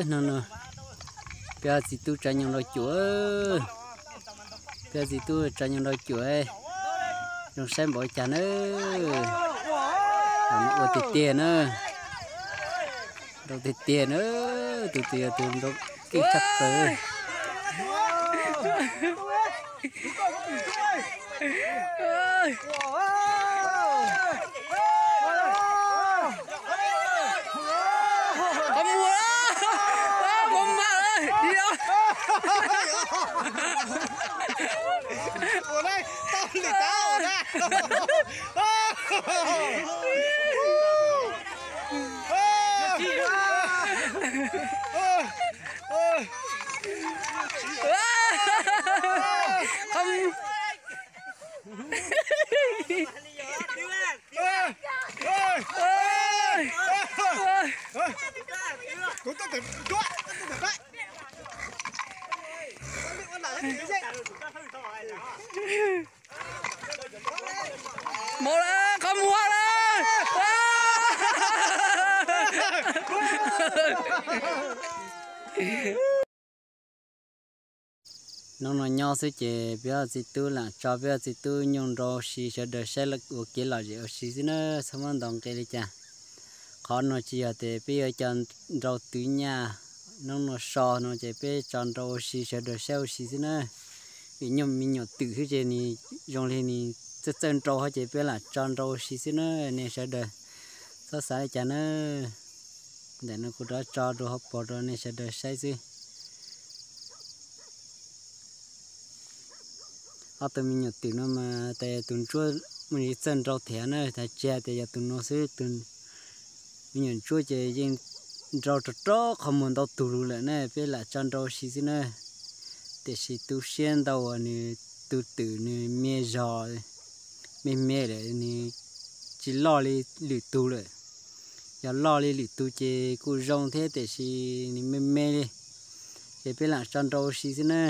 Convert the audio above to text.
No no, peb txiv tub tsav nyoog rau cuam, peb txiv tub tsav nyoog rau cuam, zoo saib npaum cas na. Ua tiag tiag na, nrau tiag tiag na, tus twg yog tus nrau keej tshaj plaws. Qhov muag, qhov muag, di os. Mus lawm, qhov muag lawm. Hnub no nyob xwb ces peb txiv tub lam tso peb txiv tub nyoog nrau si sawv daws saib ua kev lom zem ua si xwb na, txhob muab ntaus nqi li cas. Qhov no tsis yog tias peb yuav coj nrau twv nyaj, hnub no so no ces peb tso nrau ua si sawv daws saib ua si xwb na. Vim nyuag me nyuam twm xwb ces nws zoo li nws txawj txawj nrau ces peb lam tso nrau ua si xwb na, nej sawv daws txhob xav li cas na. Ntawm no kuv rov tso rau hauv paus rau nej sawv daws saib xwb. Ob tug me nyuam twm no mas tas tus ntsuab muaj txawj nrau thiab na, tas tsis hais tias yog tus no xwb, tus me nyuam ntsuab ces yeej nrau rau rau qhov muag ntau tug lawm na, peb lam tso nrau si xwb na. Tiam sis tu siab ntau uas nws tus twm nws me zog, me me lawm nws tsis loj li lwm tus lawm. Yog loj li lwm tus ces kuj zoo thiab tiam sis nws me me li, ces peb lam tso nrau si xwb na.